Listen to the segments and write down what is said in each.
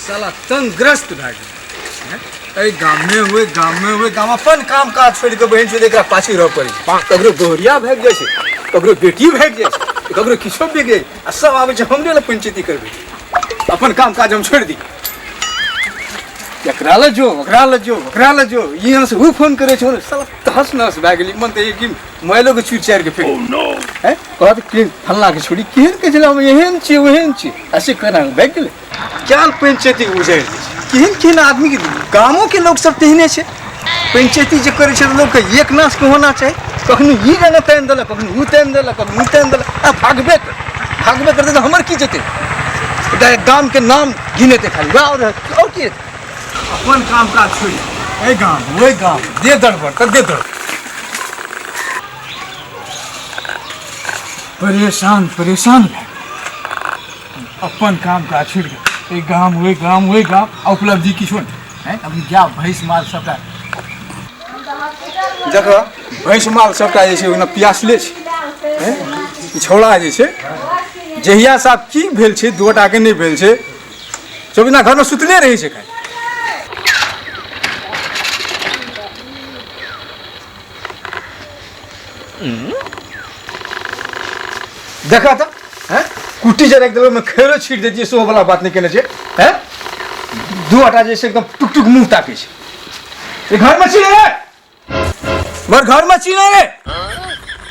साला तंगग्रस्त भए गेल हैं? एहि गाममे ओहि गाममे ओहि गाम अपन काम काज छोड़ि कऽ बहिन छोड़ि एकरा पाछू रहऽ पड़ै छै। ककरो बहुरिया भागि जाइ छै, ककरो बेटी भागि जाइ छै, ककरो किछो बिक जाइ छै, आ सब आबै छै हमरे लए पंचायती करबै। अपन काम काज हम छोड़ि दी, एकरा लए जो, ओकरा लए जो, ओकरा लए जो, यहाँ से ओ फोन करै छै। साला तहस नहस भए गेली मन तऽ एक मोबाइलो के चूरि चारि के फेंक हैं। कहत कि फल्ला के छोड़ी केहन के छलै, हम एहन छी ओहन छी, ऐसे केना भागि गेलै। क्या पंचायती उजाड़ि दै छै। केहन केहन आदमी के गामो के लोक सब तेहने छै। पंचायती जे करै छै तऽ लोकके एक नाश के होना चाही। कखनो ई रंग तानि देलक, कखनो ओ तानि देलक, कखनो ओ तानि देलक, आ भागबे कर भागबे करतै तऽ हमर की जेतै? एकटा गाम के नाम गिनेतै खाली, वएह और की हेतै? अपन काम काज छोड़ि एहि गाम ओहि गाम दे दड़बड़ तऽ दे दड़बड़। परेशान परेशान भए गेल। अपन काम काज छोड़ि कऽ एहि गाम ओहि गाम ओहि गाम आ उपलब्धि किछो नहि हैं। अपन गाय भैंस माल सबटा जगह भैंस माल सबटा जे छै ओहिना पियासले छै हैं। ई छौड़ा जे छै जहिया से आब की भेल छै, दू गोटाके नहि भेल छै, सब दिना घरमे सुतले रहै छै खाली। देखा तऽ हैं, कुट्टी जे राखि देलक ओहिमे खैरो छीट दै छियै, सेहो वाला बात नहि केने छै हैं। दू आटा जे छै एकदम टुक टुक मुँह ताकै छै। ई घरमे छी रे, मगर घरमे छी रे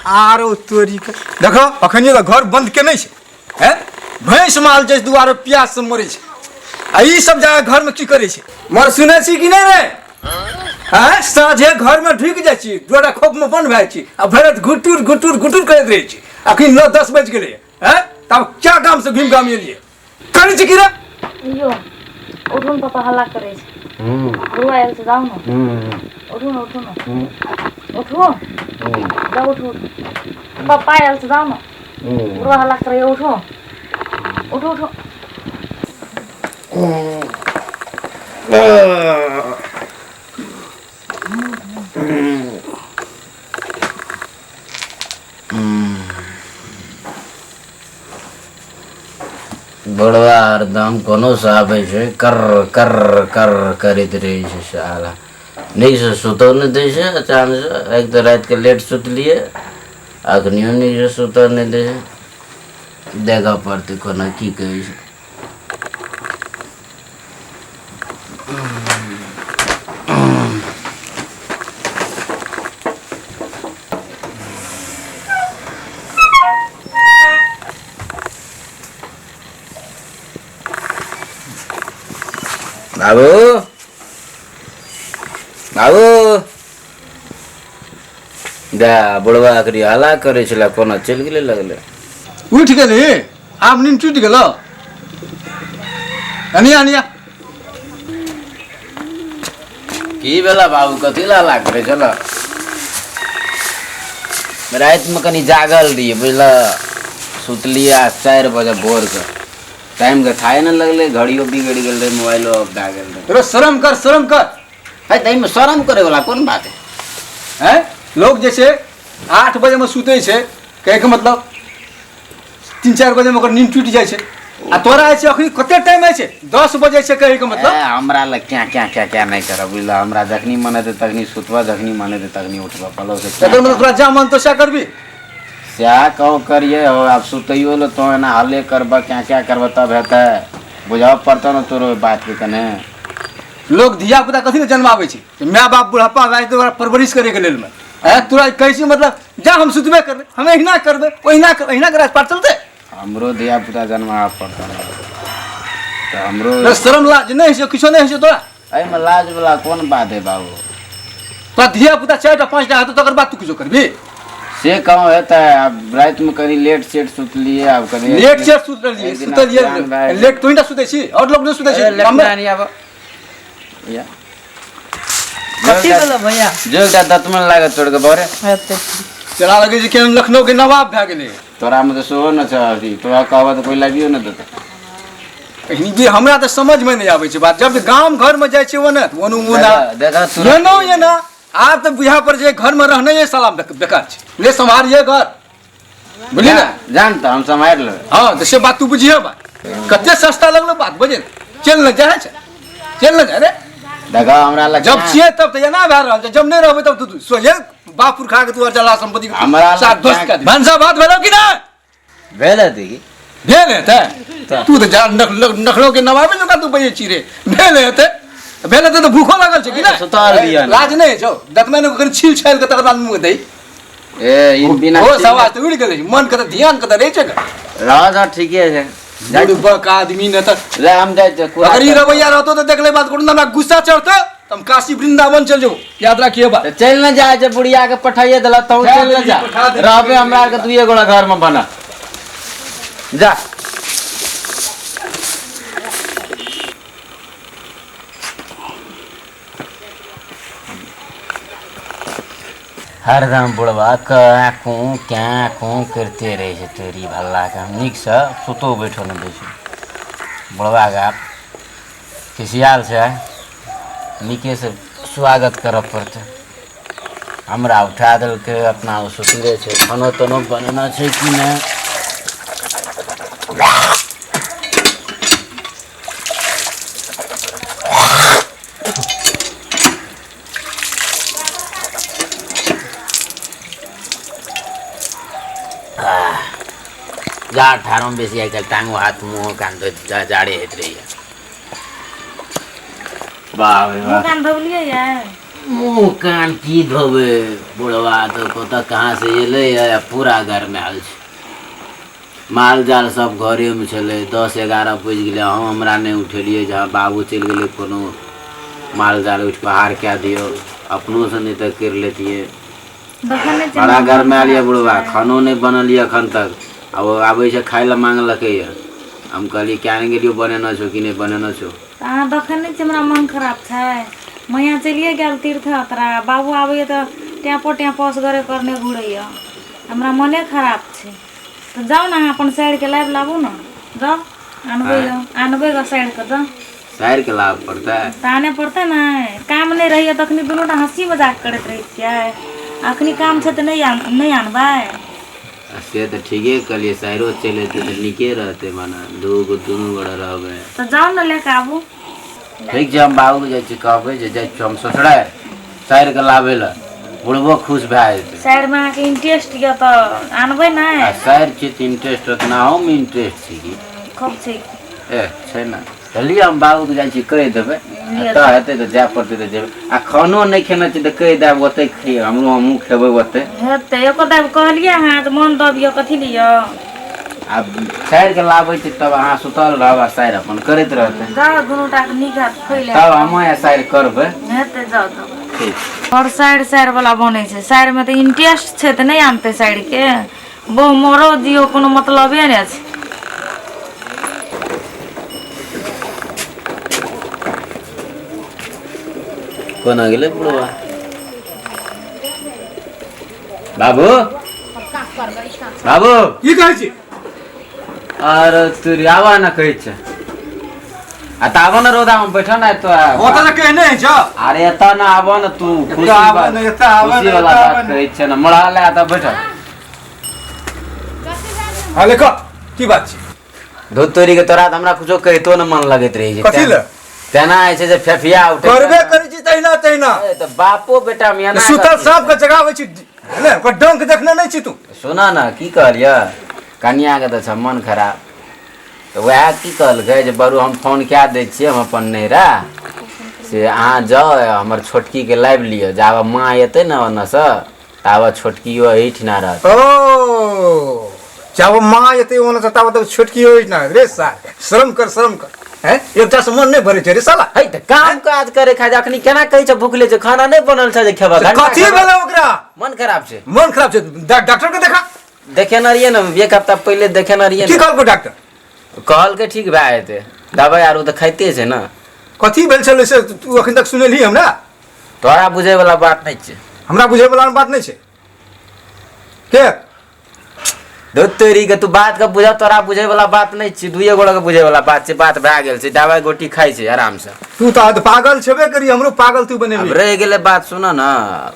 आरो तोरी के देखो अखन तऽ घर बंद केने छै हैं। भैंस माल जे दुआरे प्यास से मरै छै आ ई सब जाके घरमे की करै छै? मर सुनै छी कि नहि रे? आँय, साँझे घरमे ढुकि जाइ छी, दूटा खोपमे बन्द भए जाइ छी आ भरि राति घुटुर घुटुर घुटुर करैत रहै छी। अखन 9-10 बजि गेलै हैं, तब क्या गाम से घुमि गाम एलियै करै छी की रे? यौ उठू ने, पापा हल्ला करै छै। बौआ आयल छै, जाउ ने, उठू ने, उठू ने, उठू, जाउ, उठू, उठू, पप्पा आयल छै, जाउ ने, बुढ़वा हल्ला करै, उठू, उठू, उठू। बुढ़वा हरदम कोनो से आबै छै, कर कर कर करैत रहै छै साला। नीकसँ सुतऽ नहि दै छै अचानसँ। एक तऽ रातिके लेट सुतलियै, अखनियो नीकसँ सुतऽ नहि दै छै। देखऽ पड़तै कोना की कहै छै। बाबू, बाबू दा, बुढ़वा अखनी हल्ला करै छलै, कोना चलि गेलै लगलै। उठि गेली? आब नींद टूटि गेलो? अनिया, अनिया। की भेला बाबू, कथी ला हल्ला करै छल? रातिमे कनि जागल रहियै बुझल, सुतलियै आ 4 बजे भोरके टाइमके थाहे नहि लगलै, घड़ियो बिगड़ि गेल रहै, मोबाइलो ऑफ भए गेल रहै। रो शरम कर, शरम कर। है तऽ एहिमे शरम करैवला कोन बात है? हैं, लोग जे छै 8 बजेमे सुतै छै, कहैके मतलब 3-4 बजेमे ओकर नींद टूटि जाइ छै, आ तोरा जे छै अखनी कते टाइम होइ छै? 10 बजे छै, कहैके मतलब। ए, हमरा लग क्या क्या क्या क्या नहि करब बुझल। हमरा जखनी मन हेतै तखनी सुतबह, जखनी मन हेतै तखनी उठबह, पलव से। तकर मतलब तोरा जा मन तो सएह करबी? सएह कहू करियै हो। आब सुतैयो लए तो एना हल्ले करबह, क्या क्या करबह तब हेतै? बुझऽ पड़तौ ने तोरो बातके कने। लोग धिया पुता कथी ले जन्माबै छै? माय बाप बुढ़ापा भए जेतै ओकरा परवरिश करैके लेल मे। आँय, तोरा कहै छी मतलब जा हम सुतबे करबै, हम एहिना करबै ओहिना करबै, एहिना के राजपाट चलतै? हमरो धिया पुता जन्माबऽ पड़तौ ने तऽ हमरो। रे, शरम लाज नहि होइ छै? किछो नहि होइ छै तोरा? एहिमे लाज वाला कोन बात है बाबू? तोरा धिया पुता 4टा 5टा हेतौ तकर बाद तू किछो करबी? से कहूँ हेतै? आब रातिमे कनि लेट सेट सुतलियै, आब कनि लेट सेट सुतलियै? एक दिना सुतलियै पुरान भए गेल। लेट तू ही सुतै छी और लोग नहि सुतै छै लेट नहीं आब या। कथी भेलो भैया? जो एकटा दतमन लागत तोड़ के बरे। हेतै। तोरा लगै छै केहन लखनऊ के नवाब भए गेलै। तोरा में तऽ सेहो न छह अथी, तोरा कहबह तऽ कोई लाबियो न देतौ। कहीं भी हमरा तऽ समझ में नहीं आबै छै बात। जब गाम घर में जाइ छै ओने ओनू ओना देखा तुरंत। एनो एना। आब तऽ बुझा पर जे घर में रहने ये साला बेकार छै। ले सम्हारिए घर, बुझली ने? जान तऽ हम सम्हारि लेबै। हाँ तऽ से बात तू बुझिए। बात कते सस्ता लगलो बात बुझे। चल ने जाइ छै, चल ने जा रे। देखा हमरा लग जब छियै तब तऽ एना भए रहल छै, जब नहि रहबै तब तू सोझे बाप पुरखा के तू अचला संपत्ति हमरा लग साथ दोस्त के भनसा भात भेलौ कि नहि? भेल हेतै की? भेल हेतै? तू तऽ जा नखलो के नवाबे जकाँ तू बजै छी रे। भेल हेतै, भेल हेतै तऽ भूखो लागल छै कि नहि? सुतार दिअ ने। लाज नहि छौ? दतमैन कनि छील छालि के तकर बाद मुँह दै। ए ई बिना ओ सवाल तऽ उड़ि गेलै। मन के तऽ ध्यान के तऽ रहै छै। रह जा, ठीके छै। बुड़बक आदमी ने तऽ ले हम जाइ छियै कुरा। अगर ई रवैया रहतो तऽ देखले बात करू, हमरा गुस्सा चढ़तौ तऽ हम काशी वृंदावन चल जेबो यात्रा किए बात। तऽ चलि ने जाइ छै, बुढ़िया के पठाइए देलक तहूँ जा चलि ने देली, जा। पठा देली। रहबे हमरा आरके दुइए गोड़ा घरमे बनल जा। हरदम बुढ़बा कूँ कैं कूँ करिते रहै छै। तोरी भल्लाके हम नीकसँ सुतो बैठो नहि दै छै। बुढ़बाके आब खिसियाल छै, नीकेसँ स्वागत करऽ पड़तै। हमरा उठा देलकै, अपना ओ सुतले छै। खानो तानो बनेना छै कि नहि? जाड़ ठाड़ोमे बेसी आइ काल्हि टांगो हाथ मुँहो कान धोइत जाड़े होइत रहैए। बाप रे मुँह बाप। कान धोबलियै ये? मुँह कान की धोबै? बुढ़वा तऽ कतऽ कहाँ से एलै आ पूरा गरमायल छै। माल जाल सब घरेमे छलै। 10-11 बजि गेलै, अहूँ हमरा नहि उठेलियै जे हँ बाबू चलि गेलै, कोनो माल जाल उठि कऽ हार कए दियौ। अपनोसँ नहि तऽ करि लेतियै। देखै नहि छियै बड़ा मन गरमायल यऽ खराब बुढ़वा। छै। खानो नहि बनल यऽ एखन तक आ ओ आबै छै खाय लए मांगलकै यऽ। हम कहलियै किया नहि गेलियौ, बनेने छौ कि नहि बनेने छौ? तऽ अहाँ देखै नहि छियै हमरा मन खराब छै? मैया चलिए गेल तीर्थ यात्रा, बाबू आबैए तऽ टेपो टेपो असगरे करने घुरैए। हमरा मने खराब छै। तऽ जाउ ने अहाँ अपन साड़िके लाबि लाबू ने। जाउ आनबै गऽ, आनबै गऽ साड़िके जाउ। साड़िके लाबऽ पड़तै? तऽ आनय पड़तै ने। काम नहि रहैए तखनी दुनू टा हँसी मजाक करैत रहै छियै, अखनी काम छै तऽ नहि नहि आनबै? आ से तऽ ठीके कहलियै, साइरो चलि एतै तऽ नीके रहतै, माने दू गो दुनू गोरे रहबै। तऽ जाउ ने लए कऽ आबू। ठीक छै, हम बाबूके जाइ छी कहबै जे जाइ छियौ हम ससुरारि साड़िके लाबै लए, बुढ़बो खुश भए जेतै। साड़िमे अहाँके इंटरेस्ट यऽ तऽ आनबै ने। आ साड़ि छी तऽ इंटरेस्ट ओतना हम इंटरेस्ट छी की? खूब छै। ए छै ने। चलिए हम बाबूके जाइ छी कहि देबै। लिअ। तऽ हेतै तऽ जाय पड़तै तऽ जेबै। आ खानो नहि खेने छी तऽ कहि देब ओतै खइए, हमरो हमहूँ खेबै ओतै। हेतै एको दाबि कहलियै अहाँ जे मन दबियौ कथी लिअ। आब साड़िके लाबै छी तब अहाँ सुतल रहब आ साड़ि अपन करैत रहतै। जाउ दुनू टाके नीक हैत फैल। तब हमहूँ आ साड़ि करबै। हेतै, जाउ तब। ठीक। आओर साड़ि साड़ि वाला बनै छै, साड़िमे तऽ इंटरेस्ट छै तऽ नहि आनतै साड़िके? बहु मरो दियौ कोनो मतलबे नहि छै। कोना गेलै बुढ़वा? बाबू, बाबू। की कहै छी? अरे तोरी, आबऽ ने कहै छै। आ तऽ आबऽ ने, रौदामे बैठल ने तो। ओतऽ तऽ कहने छौ। अरे एतऽ ने आबऽ ने तू। खुशी आबऽ बात ने, एतऽ आबऽ खुशी ने, वाला एतऽ बात आबऽ ने। कहै छै ने। मोड़ा ले तऽ बैठल। हँ लेखो, की बात छै? धूत तोरी के, तोरा तऽ हमरा कुछो कहितो ने मन लगैत रहै छै। कथी लए? तेना होइ छै जे फेफिया उठे। करबे करै छी तहिना तहिना। ए, तऽ बापो बेटा मे एना सुतल करतै। साँप के जगाबै छी ने, ओकर डंक देखने नहि छी तू। सुन ने, की कहलियै, कनियाके तऽ छै मन खराब, तऽ वएह की कहलकै जे बरू हम फोन कए दै छियै हम अपन नैहरा से, अहाँ जाउ हमर छोटकीके लाबि लिअ। जाबऽ माँ एतै ने ओन्नसँ ताबऽ छोटकियो एहिठिना रहत। ओ जाबऽ माँ एतै ओन्नसँ ताबऽ तक छोटकी ओहिठिना। रे सार, शरम कर, शरम कर। हैं, एकटा से मन नहि भरै छै रे साला? है तऽ काम काज करे खाय अखनी केना कहै छै भूखले छै, खाना नहि बनल छै जे खेबऽ? से कथी भेलै ओकरा? मन खराब छै। मन खराब छै? डॉक्टर के देखा। देखेने रहियै ने, एक हफ्ता पहिले देखेने रहियै की ने। कहलको डॉक्टर? कहलकै ठीक भए जेतै, दबाइ आर ओ तऽ खाइते छै ने। कथी भेल छलै से तू अखन तक सुनेलही हमरा? तोरा बुझै वाला बात नहि छै। हमरा बुझै वाला बात नहि छै के? धुत तोरी के, तू बात के बुझ। तोरा बुझै वाला बात नहि छै, दुइए गोड़ा के बुझै वाला बात छै। बात भए गेल छै, दबाइ गोटी खाइ छै आरामसँ। तू तऽ पागल छेबे करी, हमरो पागल तू आब बनेबही। रहि गेलै बात, सुन ने,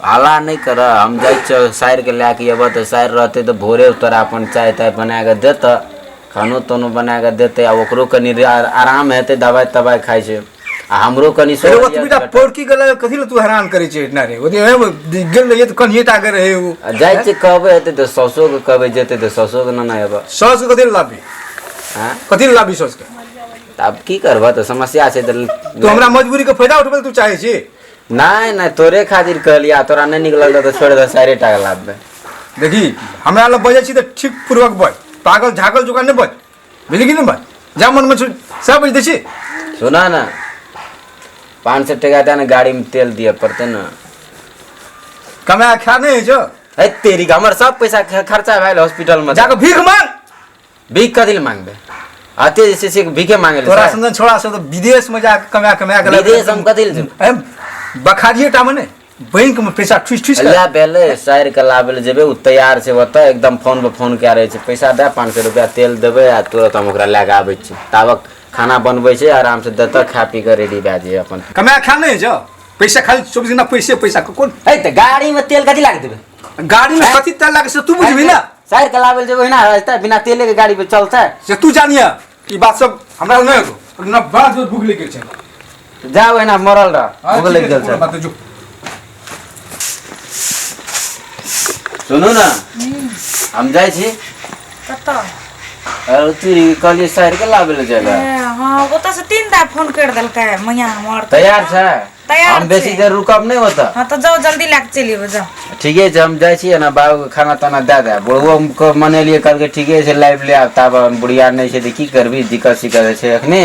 हल्ला नहि कर। हम जाइ छियौ साइर के लए के अयबह तऽ साइर रहतै तऽ भोरे तोरा अपन चाय ताय बना कऽ देतऽ। खानो तानो बना कऽ देतै आ ओकरो कनि आराम हेतै, दवाइ तवाइ खाइ छै आ हमरो कनि अरे ओतबी टा पौड़की के लऽ कथी लए तू हैरान करै छै इतना रे? ओते गेल रहियै तऽ कनिये टा के रहै ओ। आ जाइ छियै कहबै हेतै तऽ सासुओके कहबै, जेतै तऽ सासुओके नेने अयबै। साउस के कथी लए लाबी? आँय? कथी लए लाबी साउस के? तऽ आब की करबह, तऽ समस्या छै तऽ। तू हमरा मजबूरी के फायदा उठबै लए तू चाहै छी? नहि नहि, तोरे खातिर कहलियै, तोरा नहि नीक लगल तऽ छोड़ि दे, साढ़े टाका लाबबै। देखी, हमरा लग बजै छी तऽ ठीक पूर्वक बज, पागल झागल जोका नहि बज, बुझली कि नहि? बज जा मनमे छौ सएह बजि दै छी। सुना ने, 500 टका दे ने, गाड़ीमे तेल दिअ पड़तै ने। कमाए खा नहि होइ छौ? है तेरी, हमर सब पैसा खर्चा भेल हॉस्पिटलमे। जाकऽ भीख मांग। भीख कथी लए मांगबै? अते जे छै से भीखे मांगे लए तोरा छै? सन छोड़ा सब तऽ विदेश में जाके कमा कमा के विदेश हम कथी लए जेबै? एम, बखारिये टा में नहि, बैंक में पैसा ठुस ठुस के लए भेलै। साइर के लाबै लए जेबै, ओ तैयार छै ओतऽ एकदम, फोन पर फोन कए रहै छै, पैसा दे, 500 रुपया तेल देबै आ तुरत हम ओकरा लए कऽ आबै छी। ताबक खाना बनबै छै, आराम से देतऽ, खा पी कऽ रेडी भए जइहे अपन। कमा खा नहि होइ छौ? पैसा खाली 24 घंटा पैसे पैसा कोन। है तऽ गाड़ी में तेल कथी लाग देबै? गाड़ी में कथी तेल लागे से तू बुझबी ना। साइर के लाबै लए जेबै ओहिना हेतै? बिना तेले के गाड़ी पे चलतै? से तू जानिए, ई बात सब हमरा नहि होतो न। बात जो भूख लग गेल छै। जा, ओहिना मरल रह, भूख लागि गेल छै। बात जो। सुनू ने, हम जाइ छी। कतऽ? अरे तू कहलियै साइर के लाबै लए जाइ लए। ए, हँ, ओतऽ से तीन दा फोन करि देलकै मैया हमर। तैयार छै? तैयार हम बेसी छै। देर रुकब नहि ओतऽ। हँ तऽ जाउ, जल्दी लए कऽ चलि अयबै, जाउ। ठीके छै, हम जाइ छियै ने, बाबूके खाना ताना दए दे। बुढ़बो के मनेलियै, कहलकै ठीके छै, लाबि ले आब। ताबे बुढ़िया नहि छै तऽ की करबी, दिक्कत सिक्कत छै एखनी,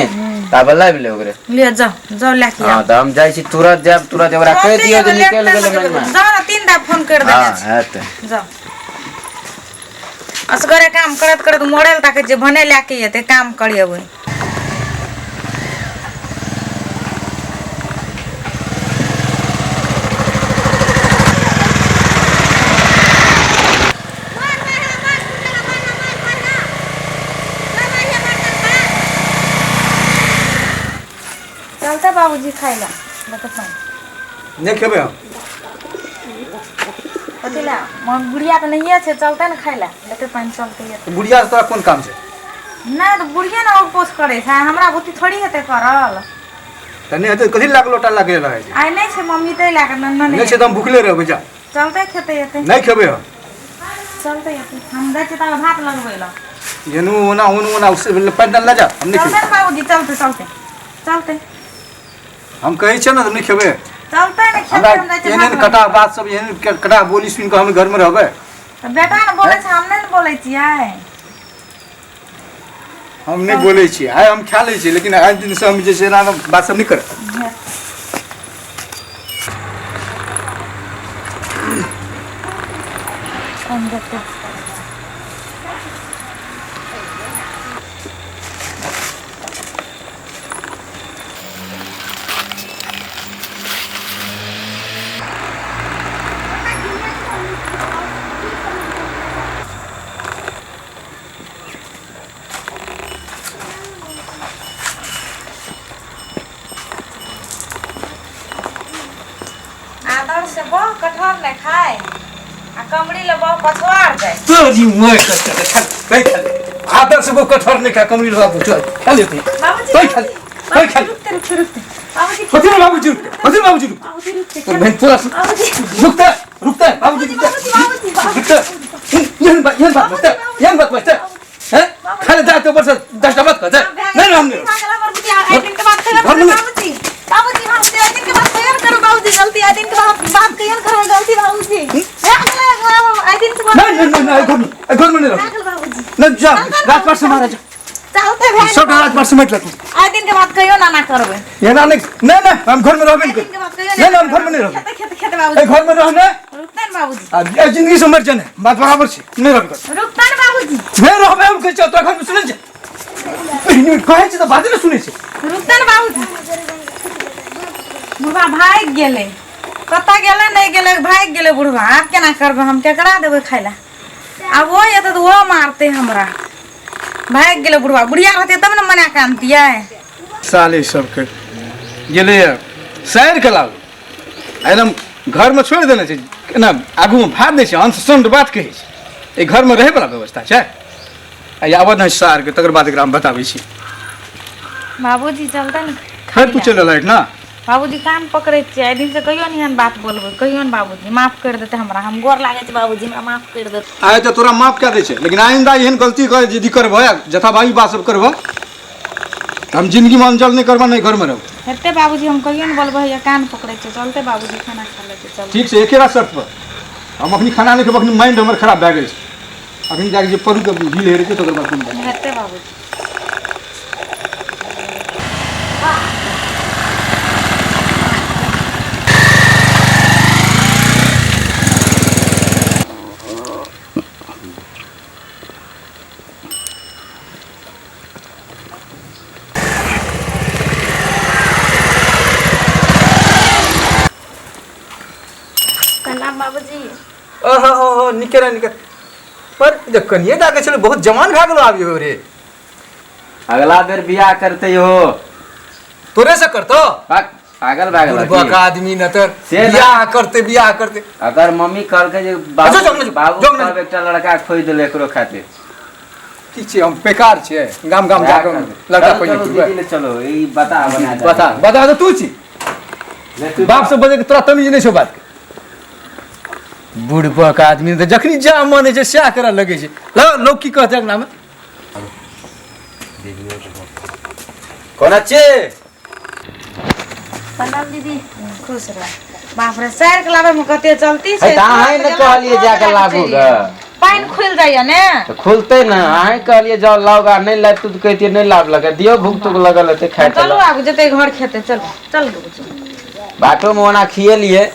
ताबे लाबि ले ओकरे। लिअ, जाउ जाउ, लए कऽ हँ आउ। तऽ हम जाइ छी, तुरत जायब, तुरत ओकरा कहि दियौ जे निकलि गेलै महिमा। जाउ ने, तीन दा फोन करि देने हँ छै। हेतै। जाउ। असगरे काम करैत करैत मरल ताकै छै, भने लए के एतै, काम करेबै। चलते बाबूजी, खाइ लए बता। नहि खेबै हम। कथी लए? बुढ़िया तऽ नहिए छै, चलते ने खाइ लए, लेते पानि, चलते। तऽ बुढ़िया से तोरा कोन काम छै? नहि तऽ बुढ़िया ने पोस करै छै, हमरा बुद्धि थोड़ी हेतै करल। तऽ नहि हेतै, कथी लाग लोटा लागे रहै छै? आइ नहि छै मम्मी, ताहि लए कऽ नहि। नहि छै तऽ हम भुखले रहबै, जा। चलते, खेतै एतै। नहि खेबै हम। चलते एतै, हम जाइ छियै तब भात लगबै लए। एनू ओना ओनू ओना पानि लए जा, हम नहि चलते खेबै। ने बाबूजी, चलते चलते चलते। हम कहै छियै ने तऽ नहि खेबै। चलते ने खेतै, हमरा हम जाइ छियै एहन एहन भात कटा लगबै। बात सब, एहन कटा बोली सुनि कऽ हम घरमे रहबै? तऽ बेटा ने बोलै छै, हम नहि ने बोलै छियै। हम नहि बोलै छियै, आइ हम खा लै छियै, लेकिन आइ दिनसँ हम जे छै एना बात सब नहि करब। कोन देतै? आदर से बहु कटहर नहि खाय आ कमरी ले बहु पछुआर जाय। तोरी मोय कटहर खा, नहीं खा ले। आदर से वो कटहर नहीं खा, कमरी लगा चल खा लेते। बाबूजी। नहीं खा ले, नहीं खा ले। रुकते रुकते रुकते बाबूजी। कथी रे बाबूजी रुकते? कथी रे बाबूजी रुकते? बाबूजी रुकते। तोर बहन तोरा बाबूजी। रुकते रुकते बाबूजी रुकते। बाबूजी, बाबूजी। रुकते, एहन बात, एहन बात बजते, एहन बात बजते हैं? खा ले, जा, तो ऊपर से 10टा बात कर जा। नहीं नहीं, हम नहीं। घर में बाबूजी बाबूजी, हम आइ दिन के बाद कहियो करू बाबूजी गलती, आइ दिन के बाद बात कहियो करू गलती बाबूजी, आइ दिन के बाद। नहीं नहीं नहीं, घर में, घर में नहीं रहो। बाबूजी। नहीं, जा, रात पर से मारा जा। चलते भए। सब रात पर समेट ले तू। आइ दिन के बाद कहियो ना ना करबै। एना नहीं, नहीं नहीं, हम घर में रहबे आइ नहीं दिन के बाद कहियो। नहीं नहीं, हम घर में नहीं रहबे। खेते खेते खेते बाबूजी। ए, घर में रहने रुकते ने बाबूजी। आ ए जिंदगी से मर जाने बात बराबर छै, नहीं रहबे। रुकते ने बाबूजी। नहीं रहबे हम, कहै छियौ तोरा घर में, सुनै छै? कहै छै तऽ बाते नहि सुनै छै। रुकते ने बाबूजी। बुढ़बा भागि गेलै, कतऽ गेलै नहि गेलै, भागि गेलै बुढ़बा। आब केना करबै हम? केकरा देबै खाय लए? आब ओ एतै तऽ ओहो मारतै हमरा। भागि गेलै बुढ़बा। बुढ़िया रहतै तब ने मना कऽ आनतियै। साले सबके गेलैए सैर के लाबू, एकदम घरमे छोड़ि देने छै, केना आगूमे भात दै छै, अंश संड बात कहै छै। एहि घरमे रहैवला व्यवस्था छै? आ आबऽ नहि सारके, तकर बाद एकरा हम बताबै छी। बाबूजी चलते ने। फेर तू चलि एलहक ना? बाबूजी कान पकड़ै छियै, एहि दिनसँ कहियो नहि एहन बात बोलबै, कहियो ने। बाबूजी माफ करि देतै हमरा, हम गोर लागै छै बाबूजी, हमरा माफ करि देतै। आइ तऽ तोरा माफ कए दै छै, लेकिन आइंदा एहन गलती कर यदि करबह, जथाभावी बात सब करबह, तऽ हम जिंदगीमे अंचल नहि करबह, नहि घरमे रहब। हेतै बाबूजी, हम कहियो नहि बोलबै, हैया कान पकड़ै छै। चलते बाबूजी, खाना खा लेतै, चल। ठीक छै, एकेटा शर्त पर। हम अखनी खाना नहि खेब, अखनी माइंड हमर खराब भए गेल छै। अखनी जाके जे परू के ढील हेरै छै, तकर बाद कोनो बात नहि। हेतै बाबूजी। प्रणाम बाबूजी। ओहो हो हो, निके रह, निके। पर जे कनिए दाके छलै, बहुत जवान भए गेलो आब यौ रे। अगला बेर बियाह करते हो। तोरे से करतो? भाग, पागल भए गेल बुढ़बक आदमी न तर से ना। बियाह करते, बियाह करते। अगर मम्मी कहलकै जे अच्छा, जो, बाबू जो, बाबू जो, जो। कहब एकटा लड़का खोजि देले एकरो खातिर। ठीक छै, हम बेकार छियै, गाम गाम जाके लड़का चलो, खोजि चलो, फिरबै। दीदी ले चलो, ई बता बना दे। बता बता तऽ तू छी। ले तू। बाप से बजै के तोरा तमीज नहि छौ बात के। बुढ़बक आदमी तऽ जखनी जा मन होइ छै सएह करऽ लगै छै। ल लोक की कहतै अंगनामे? कोना छी? प्रणाम दीदी। खुश रह। बाप रे, सैर के लाबै में कते चलती छै। हे, तऽ अहाँ ने कहलियै जाके लाबू ग। पानि खुलि जाइया ने। तऽ खुलतै ने, अहीं कहलियै जाउ लाउ गा, नहि लाब तू तऽ कहितियै नहि लाब लगे दियौ, भूख तुख लगल हेतै खाइ। चलू, आब जेतै घर खेतै, चलू चलू। बाटोमे ओना खिएलियै।